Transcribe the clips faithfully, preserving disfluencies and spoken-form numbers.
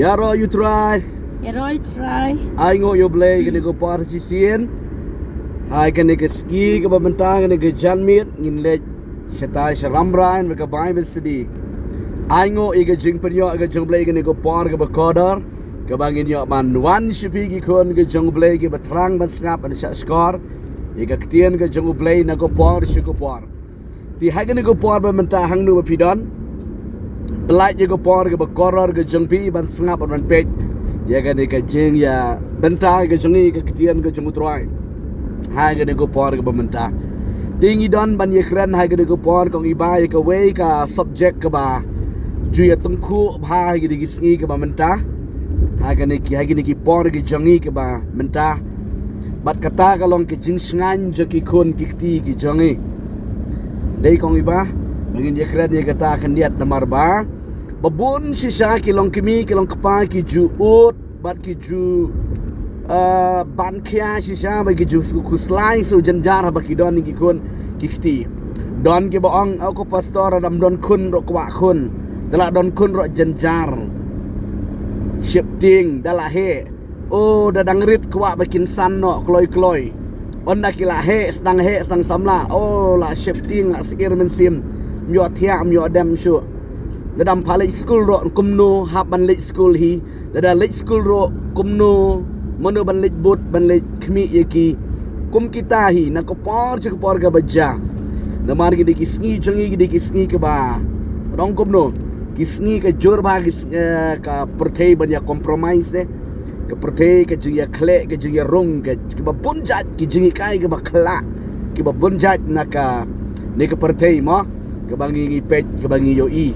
Ïaroh ïa u Trai. Ïaroh ïa u Trai. Ai nguh ïa u Blei kane ka por shisien. Hai kane ka sngi kaba mynta kane ka janmiet ngin leit shatai sha Rambrai bad ka Bible study. Ai nguh ïa ka jingpynïoh ka jong u Blei kane ka por kaba kordor kaba ngin ïoh ban wan sha phi ki khun ka jong u Blei kiba thrang ban sngap ban shah shkor ïa ka ktien ka jong u Blei na ka por sha ka por. Te ha kane ka por ba mynta hangno ba phi don, pyllait ïa ka por kaba kordor ka jong phi ban sngap ban peit ïa kane ka jingïabynta ka jong ngi ka ktien ka jong u Trai. Ha kane ka por kaba mynta te ngi don ban ïakren ha kane ka por kong Iba ïa kawei ka subject kaba ju ïa tyngkhuh bha ha kine ki sngi kaba mynta. Ha kane ki ha kine ki por ki jong ngi kaba mynta. Bad kata ka long ka jingshngaiñ jong ki khun ki kti ki jong ngi. Dei kong Iba ba ngin ïakren ïa kata khyndiat namar ba ba bun shisha ki long kmie ki long kpa ki ju ud bad ki ju, ah, ban khia shisha ba ki ju khuslai shu jynjar haba ki don ki khun ki kti. Don kiba ong, "O ko pastor, da dang don khun ruh kwah khun, da la don khun ruh jynjar. Sheptieng da la heh. O da dang rit kwah ba kin san noh kloi kloi. Ynda ki la heh sdang heh sdang samla, o la sheptieng la syier mynsiem. Ym ïoh thiah ym ïoh dem shuh. Lada ym pat leit skul ruh kumno hap ban leit skul hi. Lada leit skul ruh kumno, mano ban leit bud ban leit khmih ïa ki." Kum kita hi na ka por sha ka por kaba jia. Namar ki dei ki sngi jong ngi ki dei ki sngi kaba, ong kumno, ki sngi ka jur bha ki sngi, eh, ka pyrthei ban ïa compromise de. Ka pyrthei ka jingïakhleh ka jingïarung ka, kiba bun jait ki jinghikai kiba khlah kiba bun jait na kane ka pyrthei mo. Kaba ngi ngi peit kaba ngi ïohi.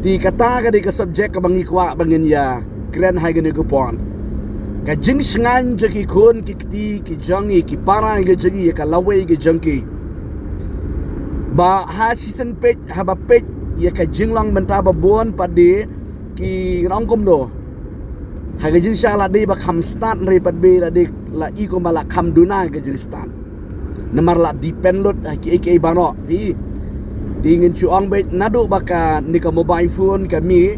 Te kata ka dei ka subject kaba ngi kwah ba ngin ïakren ha kane ka por. Ka jingshngaiñ jong ki khun ki kti ki jong ngi ki para ki jong ngi ïa ka lawei ki jong ki. Ba ha shisien peit haba peit ïa ka jinglong mynta ba bun pat de ki ong kumno. Ha ka jingshah la dei ba kham stad hynrei pat de la dei la i kumba la kham duna ka jingstad. Namar la depend lut ha kiei kiei baroh. Phi, te ngin shu ong beit naduh ba kane ka mobile phone ka mih,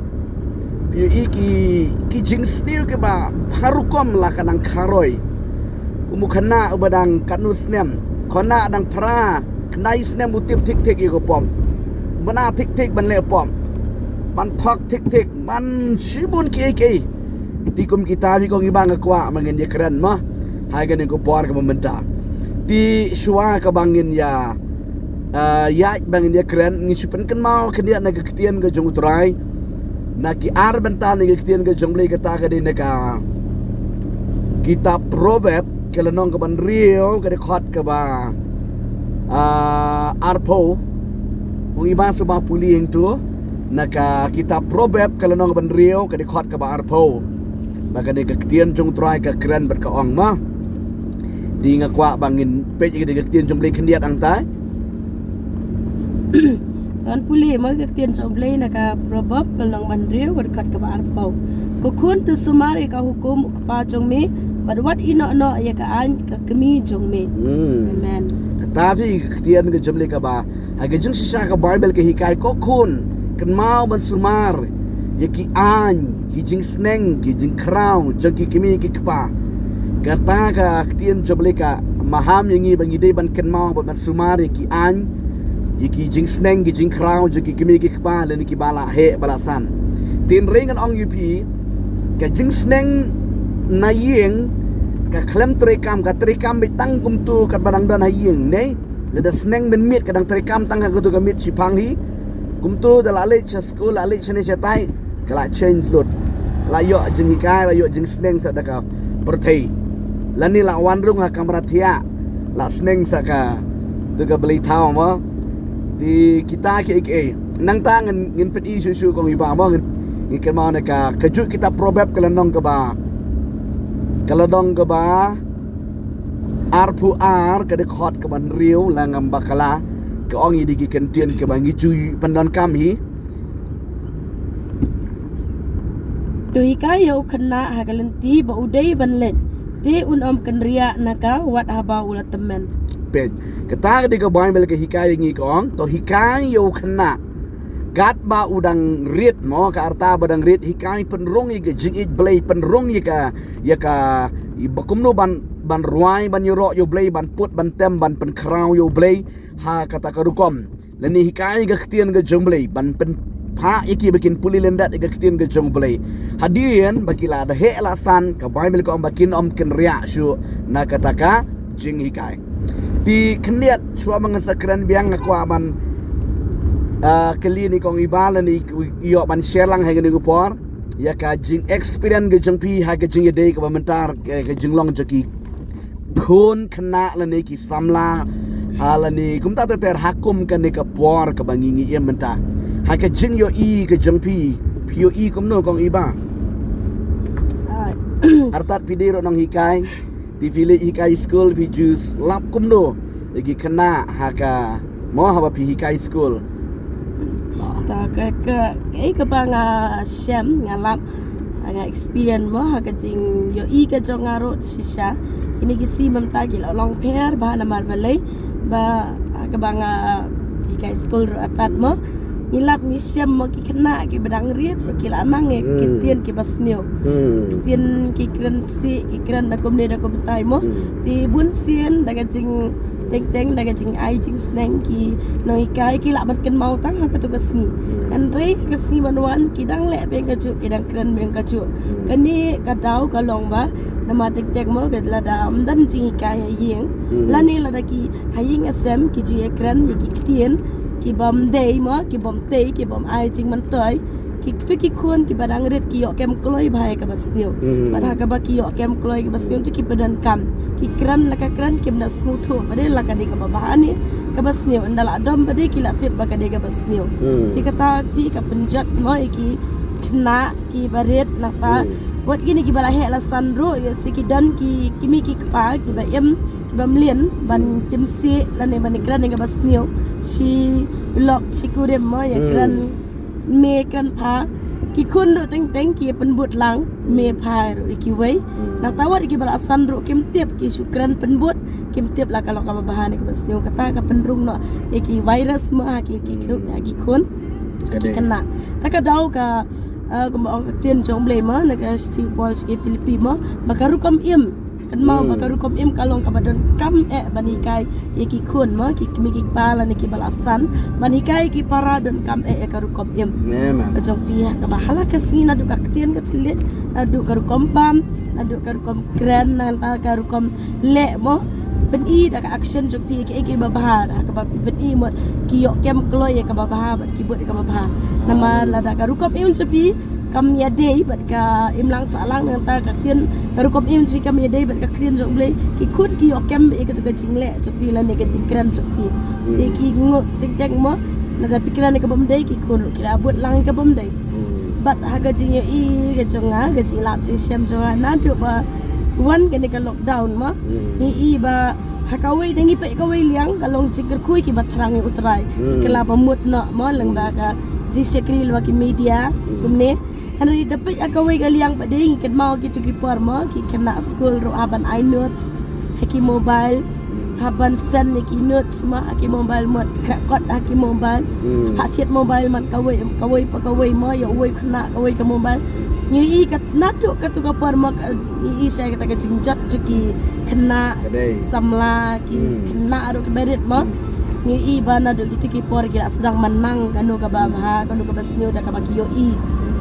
phi ïohi ki, ki jingsniew kiba bha rukom la ka nang kharoi. Kum u khynnah uba dang katno snem, khynnah dang phra khyndai snem u tip thik thik ïa ka pom. Bana thik thik ban leh pom, ban thok thik thik, ban shibun kiei kiei. Te kum kita phi kong Iba nga kwah ba ngin ïakren mo ha kane ka por kaba mynta. Te shuwa kaba ngin ïa, ah, ïaid ba ngin ïakren, ngin shu pynkynmaw khyndiat na ka ktien ka jong u Trai. Na ki ar bynta na ka ktien ka jong u Blei, kata ka dei na ka kitab Proverb ka lynnong kaba hynriew ka dkhot kaba, ah, arphew. Kong Iba sngewbha pule hangto na ka kitab Proverb ka lynnong kaba hynriew ka dkhot kaba arphew. Ba kane ka ktien jong u Trai ka kren bad ka ong mo. Te nga kwah ba ngin peit ïa ka ktien jong u Blei khyndiat hangtai. Ngan pule mo ka ktien jong u Blei na ka Proverb ka lynnong kaba hynriew ka dkhot kaba arphew. Ko khun, to sumar ïa ka hukum u kpa jong me, bad wat ïehnoh noh ïa ka aiñ ka kmie jong me. Hmm. Amen. Kata phi ka ktien ka jong u Blei kaba ha ka jingshisha ka Baibl ka hikai, ko khun, kynmaw ban sumar ïa ki aiñ, ki jingsneng, ki jingkhraw jong ki kmie ki kpa. Kata ka ktien jong u Blei ka maham ïa ngi ba ngi dei ban kynmaw bad ban sumar ïa ki aiñ, ïa ki jingsneng, ki jingkhraw jong ki kmie ki kpa lane kiba la heh ba la san. Te hynrei ngan ong ïa phi, ka jingsneng na ïing ka khlem treikam, ka treikam beit tang kumto katba dang don ha ïing, ne? Lada sneng mynmiet ka dang treikam tang ha kato ka miet shiphang hi. Kumto da la leit sha skul, la leit shane shatai, ka la change lut. La ïoh jinghikai, la ïoh jingsneng sa da ka pyrthei. Lane la wan rung ha kamra thiah, la sneng sa kato ka blei thaw mo. Te kita kiei kiei. Nangta ngin, ngin pyni shuh shuh kong Iba mo, ngin, ngin kynmaw na ka, kajuh kitab Proverb ka lynnong kaba, ka lynnong kaba arphew ar ka dkhot kaba hynriew, la ngam bakla, ka ong ïa ki kyntien kaba ngi ju pyndonkam hi. To hikai ïa u khynnah ha ka lynti ba u dei ban leit, te un ym kynriah na ka wat haba u la tymmen. Peit, kata ka dei ka Baibl ka hikai ïa ngi, ka ong, to hikai ïa u khynnah Katba u dang rit mo, ka rta ba dang rit, hikai pynrung ïa ka jingïeit Blei, pynrung ïa ka, ïa ka, ba kumno ban, ban rwai, ban ïaroh ïa u Blei, ban put, ban tem, ban pynkhraw ïa u Blei ha kata ka rukom. Lane hikai ka ktien ka jong u Blei, ban pynphah ïa ki ba kin pule lyndet ïa ka ktien ka jong u Blei. Hadien ba ki la da heh la san, ka Baibl ka ong ba kin ym kynriah shuh na kata ka jinghikai. Te khyndiat shuwa ba ngan sa kren biang, nga kwah ban, ah, kylli ïa i Kong Iba lane ïoh ban share lang ha kane ka por ïa ka jing experience ka jong phi ha ka jingïadei kaba mynta, ka, ka jinglong jong ki khun khynnah lane ki samla, ha lane kumta ter ter ha kum kane ka por kaba ngi ngi im mynta. Ha ka jingïohi ka jong phi, phi ïohi kumno Kong Iba? Ah. Artat phi dei ruh nonghikai, te phi leit hikai skul, phi ju slap kumno ïa ki khynnah ha ka, mo, haba phi hikai skul? Ta ka, ka, kaei kaba nga shem, nga lap, nga experience mo, ha ka jingïohi ka jong nga ruh shisha. Kine ki sngi mynta ki la long pher bha namar balei ba ha kaba nga hikai skul ruh artat mo, ngi lap ngi shem mo, ki khynnah kiba dang rit ruh ki la nang ïa ki ktien kiba sniew. Ktien ki kren sih, ki kren da kumne da kumtai mo. Te bun sien da ka jingteng teng, da ka jingai jingsneng, ki nonghikai ki lah ban kynmaw tang ha kato ka sngi. Hynrei ka sngi ban wan ki dang leh biang kajuh, ki dang kren biang kajuh. Kane ka daw ka long ba namar teng teng mo, ka lada ym don jinghikai ha ïing, lane lada ki ha ïing ha sem ki ju ïakren ïa ki ktien ki bym dei mo, ki bym tei, ki bym ai jingmyntoi, ki, kito ki khun kiba dang rit ki ïoh kem kloi bha ïa kaba sniew. Bad ha kaba ki ïoh kem kloi kaba sniew te ki pyndonkam, ki kren la ka kren, kim da sngewthuh ba dei la ka dei kaba bha ne kaba sniew. Ynda la dom ba dei ki la tip ba ka dei kaba sniew. Te kata phi ka pynjot mo ïa ki khynnah kiba rit, nangta wat kine kiba la heh la san ruh, ïa si ki don ki kmie ki kpa kiba im, kiba mlien ban tim sih lane ban kren ïa kaba sniew. Shi lok shi kurim mo, ïa kren me kren pha. Ki khun ruh teng teng ki pynbud lang me pha ruh ïa kiwei. Nangta wat ïa kiba la san ruh kim tip, ki shu kren pynbud, kim tip la ka lok kaba bha ne kaba sniew. Kata ka pynrung noh ïa ki virus mo ha ki, ki, ha ki khun, ha ki khynnah. Ta ka daw ka, ah, kumba ong ka ktien jong u Blei mo, na ka shithi u Paul sha ki Philippi mo, ba ka rukom im, kynmaw ba ka rukom im ka long kaba donkam eh ban hikai ïa ki khun mo, ki kmie ki kpa lane kiba la san, ban hikai ïa ki para donkam eh ïa ka rukom im. Ka jong phi ha kaba ha la ka sngi, naduh ka ktien ka thylliej, naduh ka rukom bam, naduh ka rukom kren, nangta ka rukom leh mo, pyni da ka action jong phi ïa kiei kiei kiba bha, da kaba phi pyni mut ki ïoh kem kloi ïa kaba bha bad ki bud ïa kaba bha. Namar lada ka rukom im jong phi kam ïadei bad ka imlang sahlang, nangta ka ktien, ka rukom im jong phi kam ïadei bad ka ktien jong u Blei, ki khun ki ïoh kem ïa kato ka jingleh jong phi lane ka jingkren jong phi. Te ki ngut teng teng mo, lada phi kren ïa ka bym dei, ki khun ruh ki la bud lang ïa ka bym dei. Bad ha ka jingïohi ka jong nga, ka jinglap jingshem jong nga, naduh ba wan kane ka lockdown mo, ngi i ba ha kawei da ngi peit kawei liang ka long jingkyrkhu ïa kiba thrang ïa U Trai. Ki la ba mut noh mo, lyngba ka jingshakri lyngba ki media kumne. Hynrei da peit ha kawei ka liang pat de, ngi kynmaw kito ki por mo, ki khynnah skul ruh hap ban ai notes ha ki mobile, hap ban send ïa ki notes mo ha ki mobile, mut ka kot ha ki mobile. Hap thied mobile man kawei, kawei pa kawei mo, ïa uwei u khynnah kawei ka mobile. Ngi i ka, naduh kato ka por mo, ka, ngi i shai kata ka jingjot jong ki khynnah samla, ki khynnah ruh kiba rit mo. Ngi i ba naduh kito ki por ki la sdang ban nang kano kaba bha, kano kaba sniew da kaba ki ïohi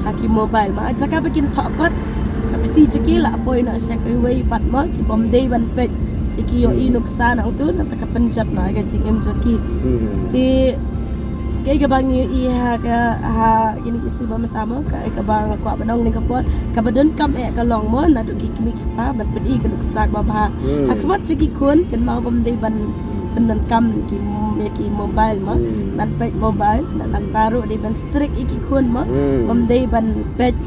ha ki mobile. Ma jaka ba kin thoh kot, ka kti jong ki la poi noh sha kiwei pat mo, ki bym dei ban peit. Te ki ïohi nuksa nangtu, nangta ka pynjot noh ka jingim jong ki. Te kaei kaba ngi ïohi ha ka, ha kine ki sngi ba mynta mo, kaei kaba nga kwah ban ong kane ka por, kaba donkam eh ka long mo, naduh ki kmie ki kpa ban pyni ka nuksa kaba bha ha khmat jong ki khun, kynmaw bym dei ban pyndonkam ki, ïa ki mobile mo, ban peit mobile, na nangta ruh dei ban strict ïa ki khun mo, bym dei ban peit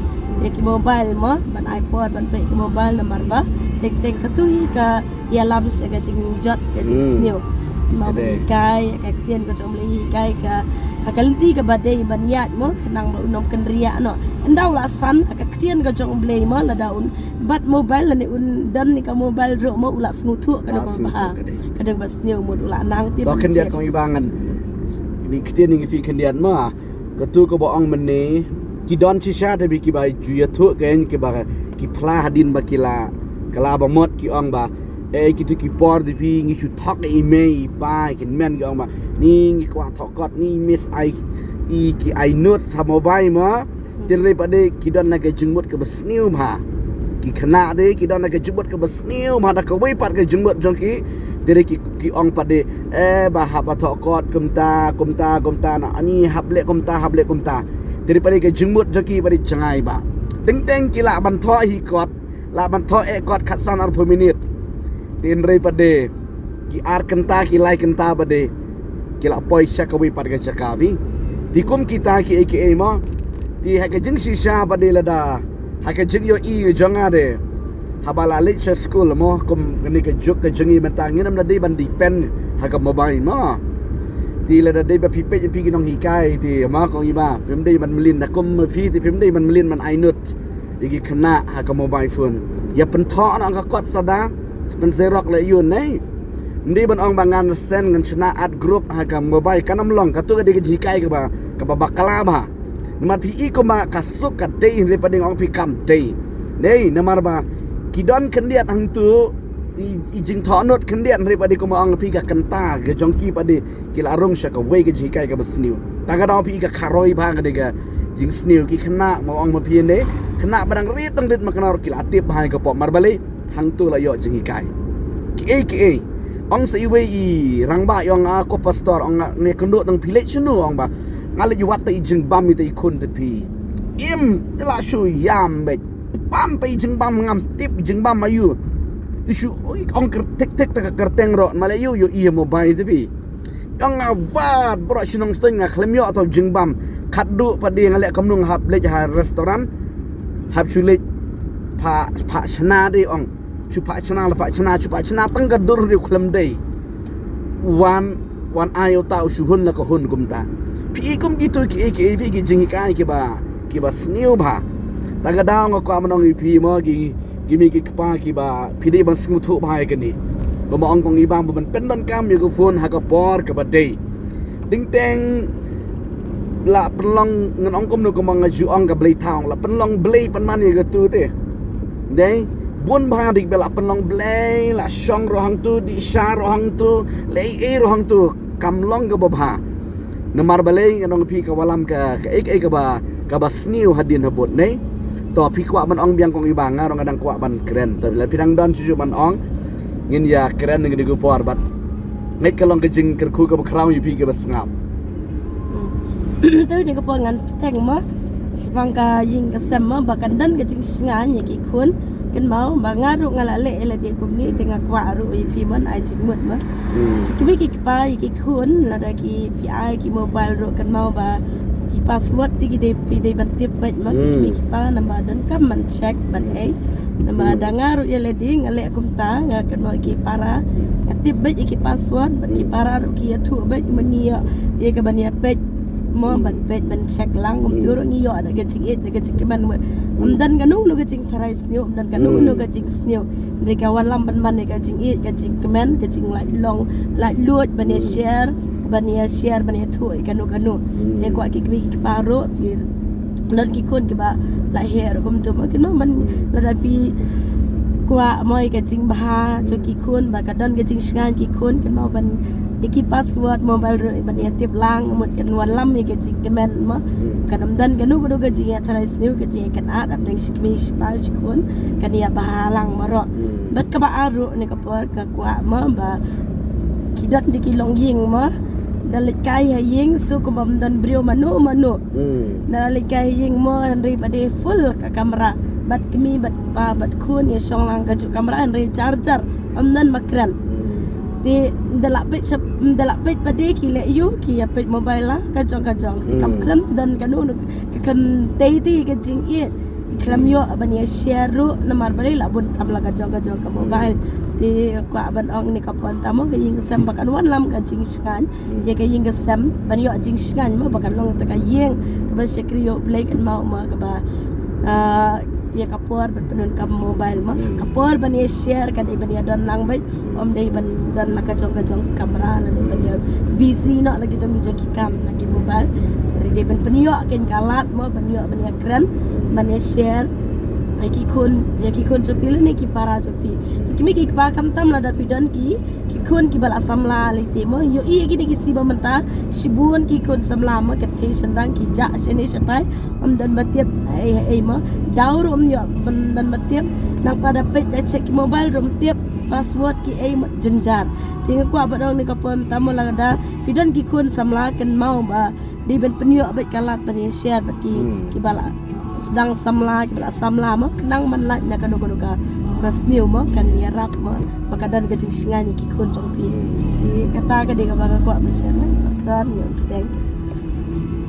ïa ki mobile mo, ban ai por ban peit ki mobile, namar ba teng teng kato hi ka ïalam sha ka jingjot ka jingsniew. Mo ba hikai ka ktien ka jong U Blei, hikai ka ha ka lynti kaba dei ban ïaid mo, khnang ba un ym kynriah noh. Ynda u la san ha ka ktien ka jong U Blei mo, lada un bat mobile lane un don ïa ka mobile ruh mo, u la sngewthuh kano kaba bha, kano kaba sniew, mut u la nang tip. To khyndiat Kong Iba ngan, kine ki ktien ngi phi khyndiat mo. Katu kaba ong mynne, ki don shisha te phi kiba ju ïathuh kein kiba ki phla hadien ba ki la, ka la ba mot ki ong ba, eh, kitu ki por te phi ngi shu thok i mei i pa i kynmen ki ong ba, ni ngi kwah thok kot ni miss ai, i ki ai note ha mobile mo. Tynrai pat de ki don la ka jingmut kaba sniew bha. Ki khynnah de ki don la ka jingmut kaba sniew bha da kawei pat ka jingmut jong ki. Tynrai ki, ki ong pat de, eh, ba hap ba thok kot kumta, kumta, kumta na ani hap leh kumta, hap leh kumta. Tynrai pat de ka jingmut jong ki pat de jngai bha. Teng teng ki lah ban thok hi kot, lah ban thok eh kot khatsan arphew minit. Tynrai pat de ki ar kynta ki lai kynta pat de ki la poi sha kawei pat ka jaka phi. Te kum kita kiei kiei mo. Te ha ka jingshisha pat de lada ha ka jingïohi jong nga de, haba la leit sha skul mo, kum kane ka juk ka jong ngi mynta ngin ym da dei ban depend ha ka mobile mo. Te lada dei ba phi peit ïa phi ki nonghikai te mo, kong i ba phim dei ban mlien da kum ma phi te phim dei ban mlien ban ai note ïa ki khynnah ha ka mobile phone. Ïa pynthok na ka kot sa da, sa pynxerox leh ïa u ne. Ym dei ban ong ba ngan send ngan shna add group ha ka mobile, kan ym long. Katu ka dei ka jinghikai kaba, kaba bakla bha. Namar phi i kumba ka suk ka dei, hynrei pat de nga ong phi kam dei. Dei namar ba ki don khyndiat hangtu, i, i jingthok note khyndiat, hynrei pat de kumba ong phi ka kynta ka jong ki pat de ki la rung sha kawei ka jinghikai kaba sniew. Ta ka daw phi ka kharoi bha ka dei ka jingsniew, ki khynnah mo ong ma phi ne, khynnah ba dang rit dang rit ma kynnoh ki la tip bha ka pop, mar balei hangtu la ïoh jinghikai. Kiei kiei, ong sa iwei i rangbah i ong, ah, ko pastor, ong nga, nga kynduh tang phi leit shano, ong ba nga leit wad ta i jingbam ïa ta i khun ta phi. Im, te la shu ïam beit. Bam ta i jingbam, ngam tip jingbam aïu. I shu, ui, ong kyrthik thik ta ka kyrteng ruh, ma leh ïoh ïoh i mobile te phi. Ong nga wad baroh shnong Suteiñ nga khlem ïoh ta u jingbam. Khatduh pat de nga leh kumno, nga hap leit ha restaurant, hap shu leit phah, phah shna de ong. Shu phah shna la phah shna, shu phah shna tang ka dur de u khlem dei. Wan, wan ai uta u shu hun la ka hun kumta. Phi i kum kitu kiei kiei phi ki jinghikai kiba, kiba sniew bha. Ta ka daw nga kwah ban ong ïa phi mo ki, ki mei ki kpa kiba phi dei ban sngewthuh bha ïa kane. Kumba ong kong i ba ban pyndonkam ïa ka phone ha ka por kaba dei. Teng teng la pynlong, ngan ong kumno kumba nga ju ong, ka blei thaw, la pynlong blei pynman ïa katu te. Dei, bun bha dik ba la pynlong blei, la shong ruh hangtu, dih sha ruh hangtu, leh ei ei ruh hangtu, kam long kaba bha. Namar balei ngan ong phi, ka wallam ka, kaei kaei kaba, kaba sniew hadien habud ne. To phi kwah ban ong biang kong i ba, nga ruh nga dang kwah ban kren. To lada phi dang don shuh shuh ban ong, ngin ïa kren ha kane ka por bad. Ngi ka long ka jingkyrkhu kaba khraw ïa phi kaba sngap. Hmm. To ïa kane ka por ngan bteng mo shaphang ka ïing ka sem mo, ba kan don ka jingsngewsih ïa ki khun. Kynmaw ba nga ruh nga la leh ïa lade kumne, te nga kwah ruh ïa phi mon ai jingmut mo. Hmm. Ki mei ki kpa ïa ki khun, lada ki phi ai ki mobile ruh kynmaw ba ki password te ki dei, phi dei ban tip beit mo, ki, hmm, mei ki kpa, namar donkam ban check ban ei. Namar, hmm, da nga ruh ïa lade nga leh kumta, nga kynmaw ïa ki para, nga tip beit ïa ki password, bad ki, hmm, para ruh ki ïathuh beit mynne ïa, ïa ka ban ïa peit mo, hmm, ban peit ban check lang, kumta, hmm, ruh ngi ïoh da ka jingïeit da ka jingkmen. Hmm. Ym don kano kano ka jingtharai sniew, ym don kano kano, hmm, ka jingsniew. Hynrei ka wallam ban man ïa ka jingïeit, ka jingkmen, ka jinglait long, lait luid, ban ïa, hmm, share, ban ïa share, ban ïathuh ïa kano kano. Hmm. Ïa kwah ki kmie ki kpa ruh, phi don ki khun kiba la heh ruh kumta mo, kynmaw ban, hmm, lada phi kwah mo ïa ka jingbha jong ki, hmm, khun, ba ka don ka jingshngaiñ ki khun, kynmaw ban ïa ki password mobile ruh ban ïa tip lang, mut kan wallam ïa ka jingkmen mo. Hmm. Kan ym don kano kano ka jingïatharai sniew, ka jingïakynad hapdeng shi kmie shi kpa shi khun, kan ïa bha lang baroh. Hmm. Bad kaba ar ruh ne ka por nga kwah mo ba ki don de ki longïing mo. Da leit kai ha ïing shu kumba ym don briew mano mano. Hmm. Da leit kai ha ïing mo, hynrei pat de full ka kamra. Bad kmie bad kpa bad khun ïa shong lang kajuh kamra, hynrei jar jar ym don ba kren. Hmm. Te da la peit shap, da la peit pat de ki leh ïa u, ki ïa peit mobile la ka jong ka jong. Te kam, hmm, khlem don kano kano, ka khlem tei te ka jingïeit. Khlem ïoh ban ïa share ruh, namar balei la bun kam la ka jong ka jong ka mobile. Hmm. Te kwah ban ong ne ka por mynta mo, ka ïing ka sem ba kan wallam ka jingshngaiñ. Hmm. Ïa ka ïing ka sem ban ïoh jingshngaiñ mo, ba kan long ta ka ïing kaba shakri ïa U Blei, kynmaw mo, kaba, ah, ïa ka por ban pyndonkam mobile mo. Hmm. Ka por ban ïa share kan dei ban ïa don lang beit. Ym dei ban don la ka jong ka jong kamra, la dei ban ïa busy noh la ki jong ki jong ki kam na ki mobile. Hynrei Te ban pynïoh kein ka lad mo, ban ïoh ban ïa kren, ban ïa share ïa ki khun, ïa ki khun jong phi lane ki para jong phi. Ki mei ki kpa, khamtam lada phi don ki ki khun kiba la samla lei te mo, ïohi ïa kine ki sngi ba mynta shibun ki khun samla mo, ka thei shynrang ki jah shane shatai, ym don ba tip ei ei mo. Daw ruh ym ïoh ban don ba tip. Nangta da peit da check ki mobile ruh ym tip password ki ei mo, jynjar. Te nga kwah ban ong ne ka por mynta mo, lada phi don ki khun samla, kynmaw ba dei ban pynïoh bad ka lad ban ïa share bad ki, hmm, kiba la sdang samla, kiba la samla mo, khnang ban lait na kano kano ka, ka sniew mo, kan ïarap mo ba ka don ka jingshngaiñ ïa ki khun jong phi. Hmm. Te kata ka dei kaba nga kwah ban share, pastor, ïa ka teng.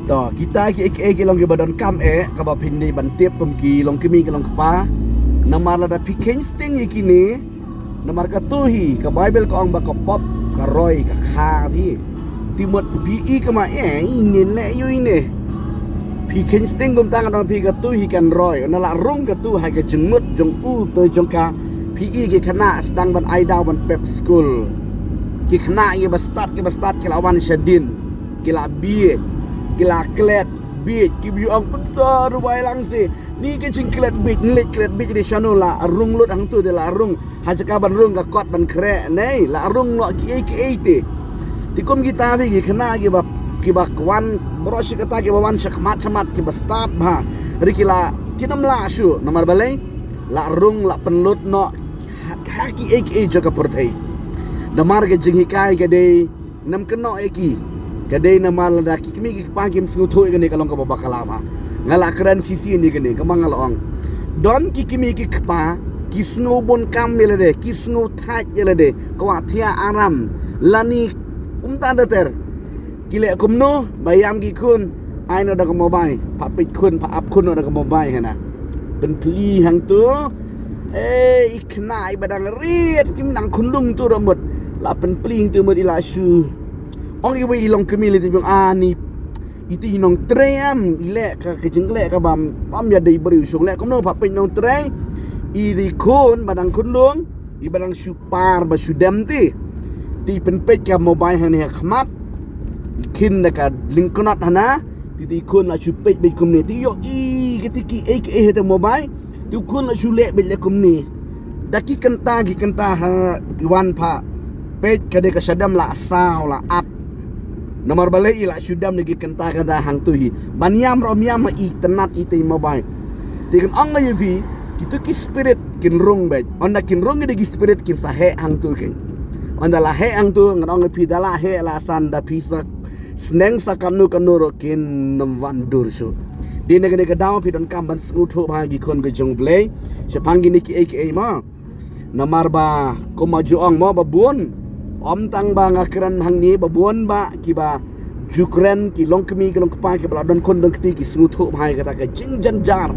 To, kita ki, ki, ki long kiba donkam eh, kaba phin dei ban tip kum ki long kmie ki long kpa. Namar lada phi kheiñ sting ïa kine, namar kato hi ka Baibl ka ong ba ka pop ka roi ka kha hi. Te mut phi i kama, eh, ine leh ïoh ine. Phi kheiñ sting kumta, nga ong phi, kato hi kan roi. Ynda la rung kato ha ka jingmut jong u te jong ka, phi i ki khynnah sdang ban ai daw ban pep skul. Ki khynnah kiba stad, kiba stad ki la wan shadien, ki la bieit, ki la klet bieit, kiba ïoh ong pynsa ruwai lang shi. Ni ka jingklet bieit, ngi leit klet bieit ri shano, la rung lut hangto te, la rung ha jaka ban rung ka kot ban khreh, ne la rung noh kiei kiei te. Te kum kita phi ki khynnah kiba, kiba wan baroh shi katta, kiba wan shakhmat shakhmat, kiba stad bha, ri ki la, kim lah shuh, namar balei? La rung, la pynlut noh ha, ha kiei kiei jong ka pyrthei. Namar ka jinghikai ka dei, nym kynnoh ïa ki. Ka dei namar lada ki kmie ki kpa kim sngewthuh ïa kane, ka long kaba bakla bha. Nga la kren shisien ïa kane, kaba nga la ong, don ki kmie ki kpa ki sngewbun kam ïa lade, ki sngewthait ïa lade, kwah thiah aram, lane kumta ter ter. Ki leh kumno? Ba ïam ki khun, ai noh da ka mobile, pha peit khun, pha ap khun noh da ka mobile hana. Pynplie hangto. Eh, i khynnah iba dang rit, kim nang khunlung tu ruh mut, la pynplie hangto mut, i la shu ong iwei i long kmie lei te, biang, ani, iti i nongtrei em, i leh ka, ka jingleh kaba ym ïadei briew shuh. Leh kumno? Pha peit nongtrei, i dei khun ba dang khunlung, iba dang shu par ba shu dem te. Te i pynpeit ka mobile hangne ha khmat, i khie da ka lyngknot hana, te, te i khun la shu peit beit kumne. Te ïohi kata kiei kiei ha ka mobile, te u khun la shu leh beit leh kumne. Da ki kynta, ki kynta ha, i wan pha peit, ka dei ka shadem la saw, la at. Namar balei? I la shu dem da ki kynta kata hangto hi. Ban ïam ruh ym ïam, i tynnat ïa ka mobile. Te kan ong ïa phi, kito ki spirit kin rung beit. Ynda kin rung kito ki spirit, kin sa heh hangto kein. Ynda la heh hangto, ngan ong ïa phi, da la heh la san, da phi sa sneng sa kano kano ruh kin nym wan dur shuh. Te na kane ka daw phi donkam ban sngewthuh bha, ki khun ki jong U Blei, shaphang kine kiei kiei mo. Namar ba kumba ju ong mo, ba bun, ym tang ba nga kren hangne, ba bun ba kiba ju kren, ki long kmie ki long kpa, kiba la don khun don kti, ki sngewthuh bha ïa kata ka jingjynjar.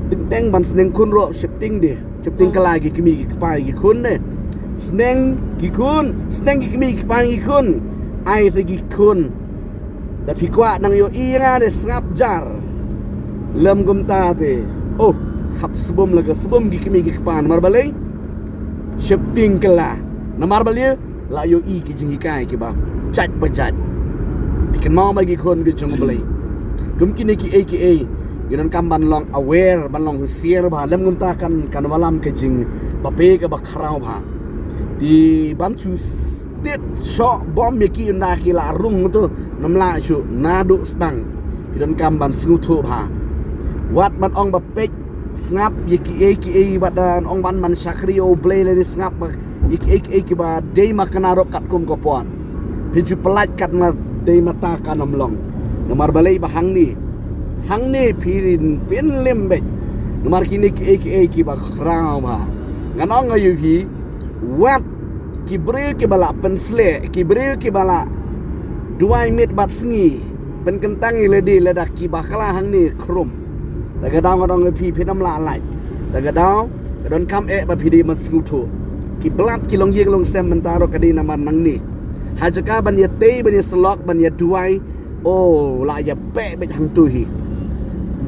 Teng teng ban sneng khun ruh sheptieng de, sheptieng kylla ki kmie ki kpa ki khun de. Sneng ki khun, sneng ki kmie ki kpa ki khun. Ai sa ki khun. Da phi kwah nang ïohi ïa nga de, sngap jar. Lym kumta te, oh, hap sbum la ka sbum ki kmie ki kpa. Namar balei? Sheptieng kylla. Namar balei? La ïohi ki jinghikai kiba jait ba jait. Phi kynmaw mo, ki khun ki jong U Blei, kum kine kiei kiei, ngi donkam ban long aware, ban long husiar bha. Lym kumta kan, kan wallam ka jingpapei kaba khraw bha. Te ban shu tied shoh bom ïa ki ynda ki la rung tu, nym lah shuh, naduh sdang. Phi donkam ban sngewthuh bha. Wat ban ong ba peit, sngap ïa kiei kiei, wat ban ong ban man shakri ïa U Blei lane sngap ba ïa kiei kiei kiba dei ma kane ruh katkum ka por. Phin shu pyllait kat ma dei ma ta, kan ym long. Namar balei? Ba hangne, hangne phin, phin lim beit. Namar kine kiei kiei kiba khraw bha. Ngan ong ïa phi, wat ki briew kiba la pynsleh, ki briew kiba la duwai miet bad sngi, pynkyntang ïa lade lada ki bakla hangne khrum. Ta ka daw nga ong ïa phi, phin ym lah lait. Ta ka daw ka donkam eh ba phi dei ban sngewthuh. Ki blad ki longïing longsem mynta ruh ka dei namar nangne. Ha jaka ban ïatei, ban ïasyllok, ban ïaduwai, oh, la ïa peh beit hangto hi.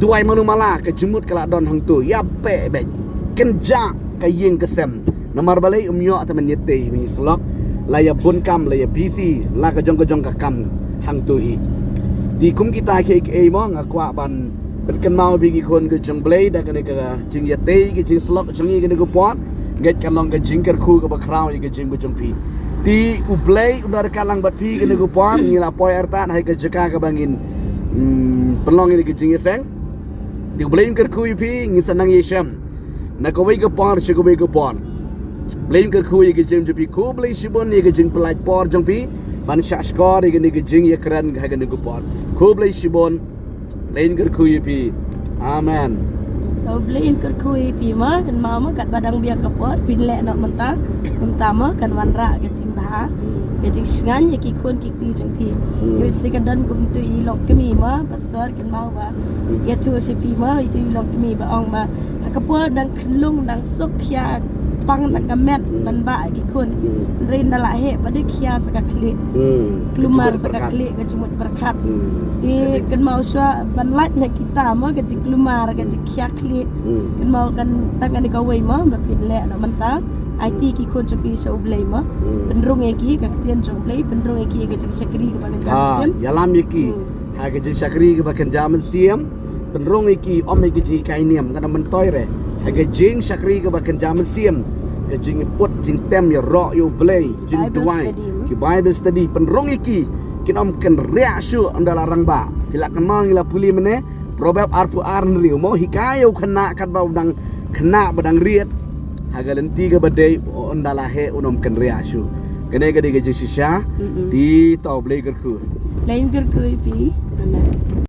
Duwai mano mala, ka jingmut ka la don hangto, ïa peh beit. Kynjah ka ïing ka sem. Namar balei? Ym ïoh te ban ïatei ban ïasyllok. La ïa bun kam, la ïa busy la ka jong ka jong ka kam hangto hi. Te kum kita kiei kiei mo nga kwah ban pynkynmaw ïa phi ki khun ka jong U Blei da kane ka jingïatei ka jingslok jong ngi kane ka por. Ngeit kan long ka jingkyrkhu kaba khraw ïa ka jingim ka jong phi. Te U Blei un da ryngkat lang bad phi kane ka por, ngi la poi artat ha ka jaka kaba ngin, mm, pynlong ïa ka jingïaseng. Te U Blei un kyrkhu ïa phi, ngin sa nang ïashem na kawei ka por sha kawei ka por. Blei un kyrkhu ïa ka jingim jong phi, khublei shibun ïa ka jingpyllait por jong phi ban shah shkor ïa kane ka jingïakren ha kane ka por. Khublei shibun. Blei un kyrkhu ïa phi. Amen. To Blei un kyrkhu ïa phi mo, kan mo mo katba dang biang ka por phin leh noh mynta. Mynta mo kan wanrah ka jingbha, ka jingsngain ïa ki khun ki kti jong phi. Hmm. Ïa si kan don kum tu i long kmie mo, pastor kan mo ba ïathuh sha phi mo, itu i long kmie ba ong ba ha ka por dang khyllung dang suk khia pang tang ka met ban bah ïa ki khun. Hynrei ynda la heh pat de khia sa ka khlieh. Klumar sa ka khlieh, ka jingmut pyrkhat. Te kan mo shuwa ban lait na kita mo ka jingklumar ka jingkhia khlieh. Kan mo kan tang kane kawei mo ba phin leh noh mynta. Aiti ki khun jong phi sha U Blei mo. Pynrung ïa ki ka ktien jong U Blei, pynrung ïa ki ka jingshakri kaba kynja mynsiem. Ïalam ïa ki ha ka jingshakri kaba kynja mynsiem. Pynrung ïa ki, ym ïa ka jinghikai niam, kan ym myntoi re. Ha ka jingshakri kaba kynja mynsiem, ka jingput jingtem ïaroh ïa U Blei, jingduwai, ki Bible study, pynrung ïa ki, kin ym kynriah shuh ynda la rangbah. Phi lah kynmaw ngi la pule mynne Proverb arphew ar hynriew mo, hikai ïa u khynnah katba u dang khynnah ba dang riat ha ka lynti kaba dei, ynda la heh un ym kynriah shuh. Kane ka dei ka jingshisha. Te to Blei kyrkhu. Blei kyrkhu ïa phi. Amen.